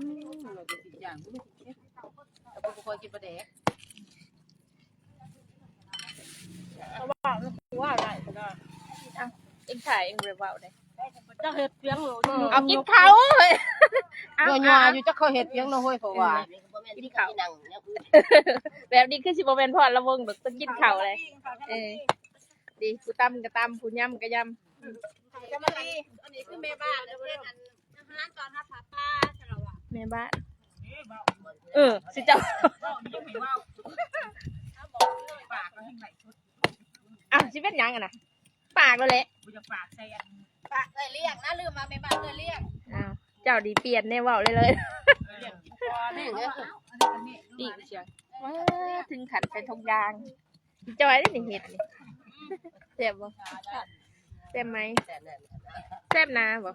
ອືມ ເຮົາກໍຊິຍ່າງ ແຕ່ບໍ່ຄ່ອຍກິນປາແດກ. ເວົ້າ ເວົ້າໄດ້ກໍໄດ້ ເອົ້າ ເອັງຖ່າຍເອັງບໍ່ໄດ້ເວົ້າເດ້. ເຈົ້າເຮັດພຽງໂລດ ເອົາກິນເຂົ້າເຮີ້ຍ ເອົາ ຍົວໆຢູ່ ຈັກເຂົາເຮັດພຽງເນາະເຮີ້ຍ ເພາະວ່າ ເອີ ກິນເຂົ້າ ແບບນີ້ຄືຊິບໍ່ແມ່ນພອນລະວົງດອກ ຕ້ອງກິນເຂົ້າເລີຍ. ເອີ ດີ ຜູ້ຕຳກໍຕຳ ຜູ້ຍຳກໍຍຳ. ອັນນີ້ຄືແມ່ບ້ານ ເຮັດອັນ ອາຫານຕອນຮັບຜ້າປ່າ ແມ່ບ້ານ ເອີ ຊິເຈົ້າ ເວົ້ານີ້ຍັງໃຫ້ເວົ້າ ປາກກໍແຮ່ງໄຫຼສົດ. ອ້າວ ຊິເປັນຫຍັງຫັ້ນນະ ປາກແລ້ວແຫຼະ ບໍ່ຢາກປາກໃສ່ອັນ ປາກເອື້ອຍລ້ຽງນະ ລືມວ່າແມ່ບ້ານເອື້ອຍລ້ຽງ. ອ້າວ ເຈົ້ານີ້ປ່ຽນແນວເວົ້າເລີຍ ເອີ ເອີ ປີກສຽງ ເອີ ເຖິງຂັ້ນໃສ່ຖົງຢາງ. ຈ່ອຍເດ້ນີ້ເຮັດນີ້ ແຊບບໍ່? ແຊບໄໝ? ແຊບນາບໍ່?